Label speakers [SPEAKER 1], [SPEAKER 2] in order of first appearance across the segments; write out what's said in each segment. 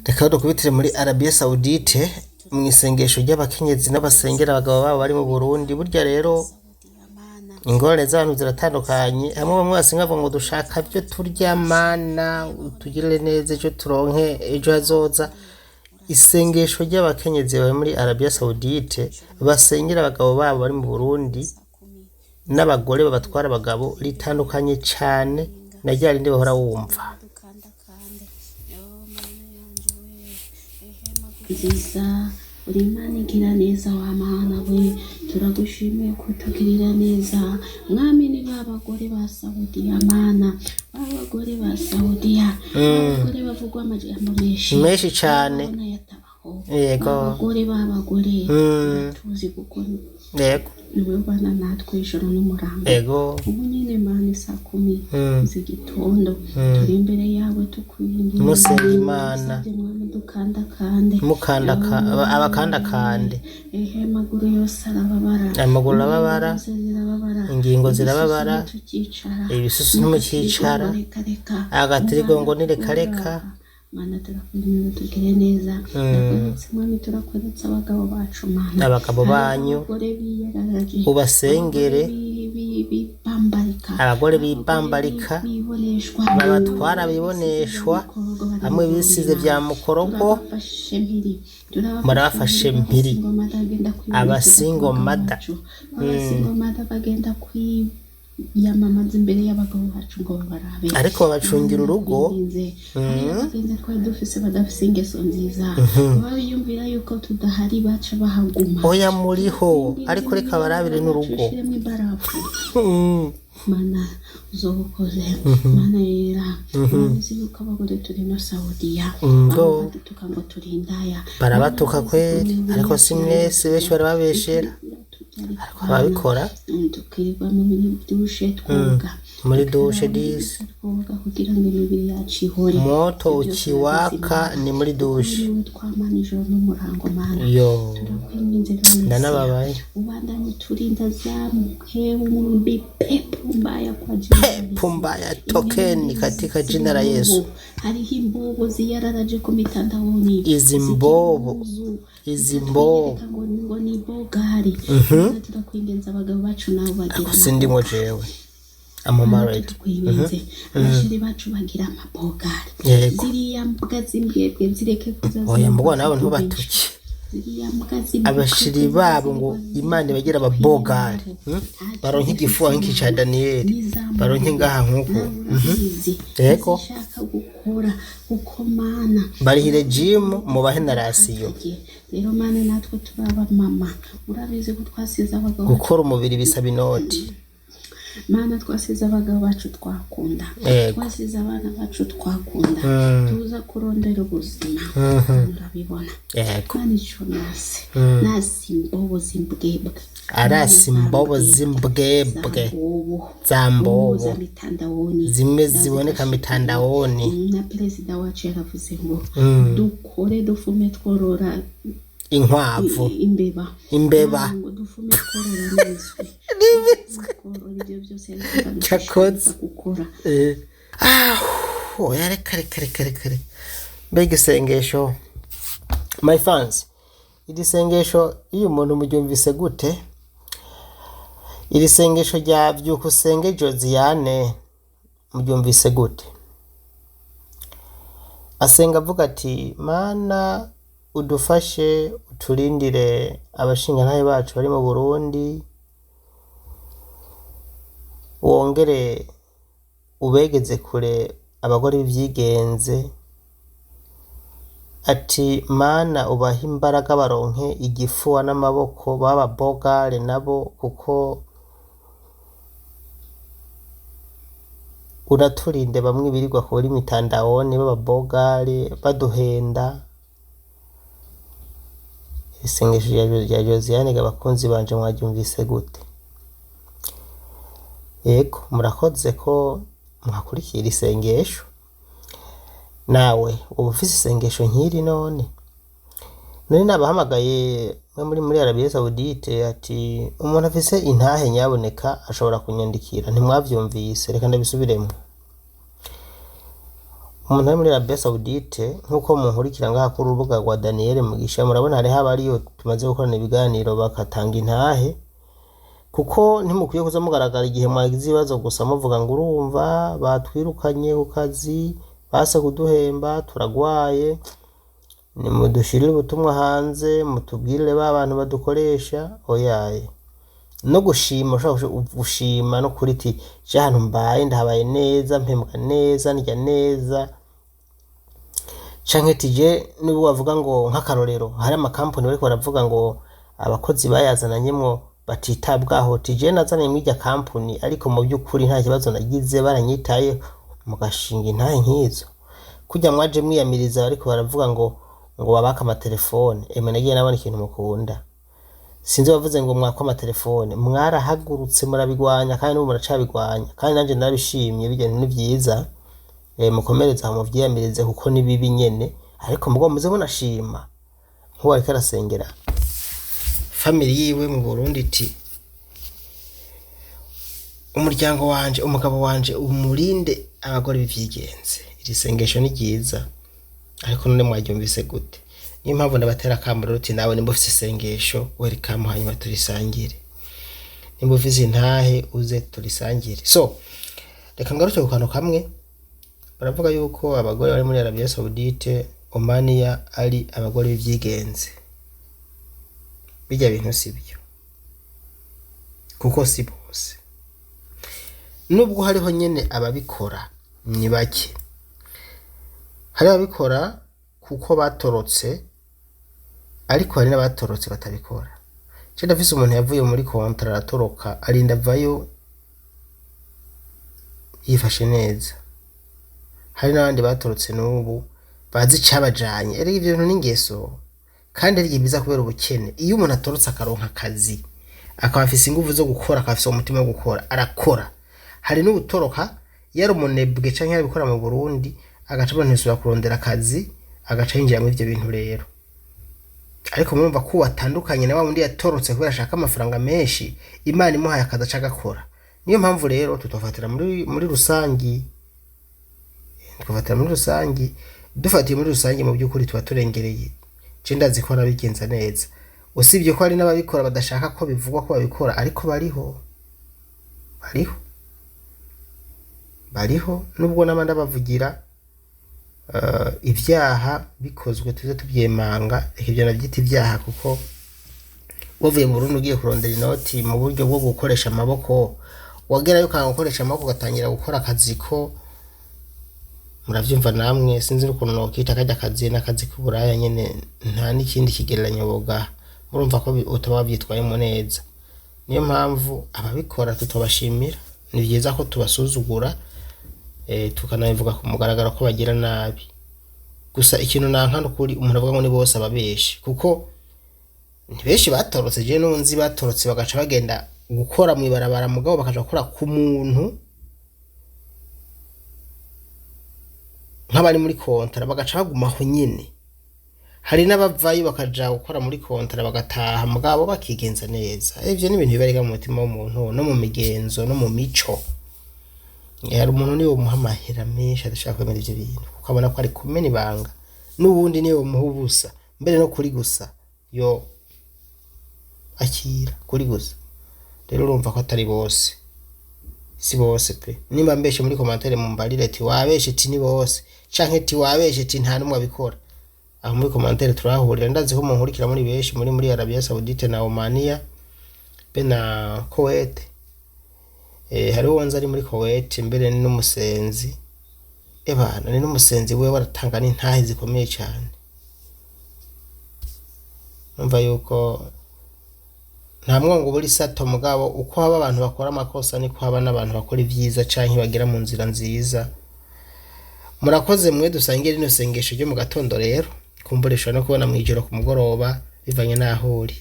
[SPEAKER 1] Reka dukubitire muri Arabie Saoudite mu isengesho ry'abakenyezi n'abasengera abagabo babo bari mu Burundi. Burya rero ingorane z'abantu ziratandukanye, hamwe bamwe basenga bavuga ngo dushaka ibyo turya, Mana utugirire neza ejo turonke ejo hazoza. Isengesho ry'abakenyezi bari muri Arabie Saoudite basengera abagabo babo bari mu Burundi n'abagore babatwara abagabo ritandukanye cane na rya rindi bahora wumva.
[SPEAKER 2] Nziza uri Imana igira neza wa Mana we, turagushimiye kutugirira neza mwami. Ni ba bagore ba Saudiya Mana, ba bagore ba Saudiya, ba bagore bavugwa amajambo menshi
[SPEAKER 1] menshi cane.
[SPEAKER 2] Babona yatabaho.
[SPEAKER 1] Yego.
[SPEAKER 2] Ba bagore b'abagore tuzi kuko niwe ubana natwe ijoro n'umurango. Ubu nyine Mana, saa 10 z'igitondo turi imbere yawe tukwinginze.
[SPEAKER 1] Musenga Imana.
[SPEAKER 2] Usabye mwami dukandakande.
[SPEAKER 1] Mukanda abakandakande.
[SPEAKER 2] Ehe, amaguru yose arababara.
[SPEAKER 1] Amaguru arababara.
[SPEAKER 2] Ingingo zose zirababara.
[SPEAKER 1] Ingingo zirababara.
[SPEAKER 2] Ibisusu ntitukicara.
[SPEAKER 1] Ibisusu ntimukicara.
[SPEAKER 2] Reka reka.
[SPEAKER 1] Agatirigongo ni reka reka.
[SPEAKER 2] Mana, turakwinginze tugire neza. Ndakweretse mwami, turakweretse abagabo bacu Mana.
[SPEAKER 1] Abagabo banyu.
[SPEAKER 2] Abagore biyeraraje.
[SPEAKER 1] Ubasengere.
[SPEAKER 2] Abagore bibambarika.
[SPEAKER 1] Abagore bibambarika.
[SPEAKER 2] Biboneshwa.
[SPEAKER 1] Babatwara biboneshwa, hamwe bisize vya mukorogo.
[SPEAKER 2] Turabafashe mpiri.
[SPEAKER 1] Murabafashe mpiri. Abasingle mother.
[SPEAKER 2] Abasingle mother bagenda kwiyamamaza imbere y'abagabo bacu ngo babarabe.
[SPEAKER 1] Ariko babacungira urugo.
[SPEAKER 2] Hariyo abagenzi twari dufise badafise ingeso nziza, babiyumvira yuko tudahari baca bahaguma.
[SPEAKER 1] Oya, muriho, ariko reka barabire n'urugo.
[SPEAKER 2] Ushiremo ibarafu. Mana, uzoba ukoze. Mana yera, urabizi yuko abagore turi no Saudiya
[SPEAKER 1] Ngo.
[SPEAKER 2] badutuka ngo turi indaya.
[SPEAKER 1] Barabatuka kweri, ariko si mwese, benshi barababeshera, ariko ababikora.
[SPEAKER 2] Tukirirwa mu bintu douche twoga.
[SPEAKER 1] Muri douche disi.
[SPEAKER 2] Twoga kugira ngo imibiri yacu ihore.
[SPEAKER 1] Moto ukiwaka ni muri douche.
[SPEAKER 2] Niwe twamana ijoro n'umurango Mana.
[SPEAKER 1] Yo.
[SPEAKER 2] Turakwinginze rero.
[SPEAKER 1] Ndanababaye.
[SPEAKER 2] Ubandanye uturinda za mpewu mbi, pepo mbaya kwa jina la Yesu.
[SPEAKER 1] Pepo mbaya tokeni katika jina la Yesu.
[SPEAKER 2] Hariho imbobo ziyararaje ku mitandawoni.
[SPEAKER 1] Izi mbobo. Izi mbobo.
[SPEAKER 2] Ngo ni bogari. Turakwinginze, abagabo bacu nabo bagira
[SPEAKER 1] Sindimwo jewe, I'm married.
[SPEAKER 2] Turakwinginze, abashiri bacu bagira amabogari. Ziriya mbwa z'imbwebwe zireke kuza.
[SPEAKER 1] Oya, mbwa nawe ntubatuke.
[SPEAKER 2] Ziriya mbwa z'imbwebwe.
[SPEAKER 1] Abashiri babo ngo Imana ibagira ababogari. Baronke igifuha nk'iki ca Daniyeli, baronke ngaha nk'uku.
[SPEAKER 2] Urabizi. Zishaka gukora uko Mana.
[SPEAKER 1] Barihire jimu, mubahe na ration.
[SPEAKER 2] Rero Mana, natwe turi abamama, urabizi ko twasize abagabo.
[SPEAKER 1] Gukora umubiri bisaba inoti.
[SPEAKER 2] Mana, twasize abagabo bacu twakunda. Twasize abana bacu twakunda. Tuza kurondera ubuzima. Urabibona. Mana, ico nasi nasi imbobo z'imbwebwe.
[SPEAKER 1] Arasi imbobo z'imbwebwe.
[SPEAKER 2] Zambobo.
[SPEAKER 1] Za mbobo.
[SPEAKER 2] Za mitandawoni.
[SPEAKER 1] Zimwe ziboneka mitandawoni.
[SPEAKER 2] Na perezida wacu yaravuze ngo dukore dufume tworora
[SPEAKER 1] inkwavu.
[SPEAKER 2] Imbeba.
[SPEAKER 1] Imbeba.
[SPEAKER 2] Ngo dufume tworora n'ibiswi. Korora ibyo byose ariko
[SPEAKER 1] Cyakoze.
[SPEAKER 2] gukora.
[SPEAKER 1] Ah, oya, reka reka reka reka reka. Mbega isengesho, my fans! Iri sengesho iyo umuntu muryumvise gute? Iri sengesho rya Byukusenge Josiane muryumvise gute? Asenga avuga ati: "Mana, udufashe, uturindire abashingantahe bacu bari mu Burundi, wongere ubegeze kure abagore b'ivyigenze." Ati: "Mana, ubahe imbaraga baronke igifuwa n'amaboko baba bogare nabo, kuko uraturinde bamwe birirwa kuri mitandawoni baba bogare baduhenda." Isengesho rya Josiane ga bakunzi banje, mwaryumvise gute? Yego, murakoze ko mwakurikiye iri sengesho. Nawe uba ufise isengesho nk'iri none? None nabahamagaye mwe muri Arabie Saoudite, ati umuntu afise intahe nyaboneka ashobora kunyandikira. Ntimwavyumvise? Reka ndabisubiremo. Umuntu ari muri Arabie Saoudite, nk'uko munkurikira ngaha kuri urubuga rwa Daniel Mugisha, murabona hariho abariyo tumaze gukorana ibiganiro bakatanga intahe, kuko ntimukwiye kuza mugaragara igihe mwagize ibibazo gusa muvuga ngo urumva batwirukanye ku kazi, base kuduhemba, turagwaye, nimudushirire ubutumwa hanze, mutubwirire ba bantu badukoresha. Oyaye, no gushima, ushobora gushima no kuri ti je ahantu mbaye ndahabaye neza, mpembwa neza, ndya neza, canke tije n'ubu bavuga ngo nk'akarorero hari amakampani bariko baravuga ngo abakozi bayazananyemwo batitabwaho, tije nazanye mw'irya kampuni ariko mu by'ukuri nta kibazo nagize, baranyitaye, mugashinga intahe nk'izo. Kurya mwaje mwiyamiriza bariko baravuga ngo babake amatelefone, emwe nagiye nabona ikintu mukunda, sinzi bavuze ngo mwakwa amatelefone, mwarahagurutse murabigwanya, kandi n'ubu muracabigwanya, kandi nanje narabishimye, bijya ni vyiza. Mukomereze aho muvyiyamirize kuko ni bibi nyene, ariko mugo muze munashima nk'uwo ariko arasengera family yiwe mu Burundi iti umuryango wanje, umugabo wanje umurinde abagore b'ivyigenze. Iri sengesho ni ryiza, ariko none mwaryumvise gute? Niyo mpamvu ndabatera akamo rero uti nawe nimba ufise isengesho welcome, hanyuma turisangire, nimba ufise intahe uze turisangire. So reka ngaruke ku kantu kamwe. Baravuga yuko abagore bari muri Arabia Saoudite, Omania ari abagore b'ivyigenze. Bijya bintu si byo, kuko si bose, nubwo hariho nyene ababikora ni bake. Hari ababikora kuko batorotse, ariko hari n'abatorotse batabikora. Je ndafise umuntu yavuye muri kontra aratoroka, arinda avayo yifashe neza. Hari n'abandi batorotse n'ubu bazi icabajanye. Erega ivyo bintu n'ingeso, kandi ari biza kubera ubukene. Iyo umuntu atorotse akaronka akazi, akaba afise inguvu zo gukora, akaba afise umutima wo gukora, arakora. Hari n'ubutoroka yari umunebwe canke yarabikora mu Burundi, agaca abona ntisubira kurondera akazi, agaca yinjira muri ivyo bintu rero. Ariko murumva ko watandukanye na wa wundi yatorotse kubera ashaka amafaranga menshi, Imana imuhaye akazi aca agakora. Niyo mpamvu rero tutofatira muri rusangi, tugafatira muri rusangi. Dufatiye muri rusangi mu by'ukuri tuba turengereye. Je ndazi ko arabigenza neza, usibye ko hari n'ababikora badashaka ko bivugwa ko babikora, ariko bariho, bariho, bariho. Nubwo n'abandi ndabavugira, ibyaha bikozwe tuze tubyemanga, reka ibyo nabyita ibyaha, kuko wavuye mu Burundi ugiye kurondera inoti mu buryo bwo gukoresha amaboko, wagerayo ukanga gukoresha amaboko ugatangira gukora akazi ko muravyumva namwe, sinzi n'ukuntu nokita karya kazi, n'akazi k'uburaya nyene, nta n'ikindi kigereranyo bogaha. Murumva ko utaba wavyitwayemo neza. Niyo mpamvu ababikora tutobashimira, ni vyiza ko tubasuzugura, tukanabivuga ku mugaragaro ko bagira nabi. Gusa ikintu nanka nukuri umuntu avuga ngo ni bose ababeshi, kuko ni benshi batorotse. Je nunzi batorotse bagaca bagenda gukora mw'ibarabara, mugabo bakaja gukora ku muntu nk'abari muri kontara, bagaca bagumaho nyene. Hari n'abavayo bakaja gukora muri kontara bagataha, mugabo bakigenza neza. Ivyo ni ibintu bibarega mu mutima w'umuntu, no mu migenzo, no mu mico. Hari umuntu niwe umuha amahera menshi adashaka kwemera ivyo bintu, kuko abona ko ari kumena ibanga, n'uwundi niwe umuha ubusa, mbere no kuri gusa yo akira kuri gusa. Rero urumva ko atari bose, si bose pe. Nimba mbeshe muri commentaire mumbarire ati wabeshe, ti ni bose, canke ti wabeshe, ti nta numwe abikora. Aho muri commentaire turahurira. Ndazi ko munkurikira muri benshi muri Arabia Saoudite na Omania be na Kuwait. Hariho uwonzi ari muri Kuwait, mbere ni n'umusenzi, ebana ni n'umusenzi wewe, baratanga n'intahe zikomeye cane. Numva yuko nta mwongo ubura isato, mugabo uko haba abantu bakora amakosa niko haba n'abantu bakora ivyiza canke bagera mu nzira nziza. Murakoze mwe dusangiye rino sengesho ryo mu gatondo. Rero kumbura ushobora no kubona mw'ijoro ku mugoroba bivanye n'aho uri.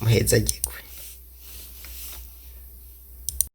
[SPEAKER 1] Muhezagirwe.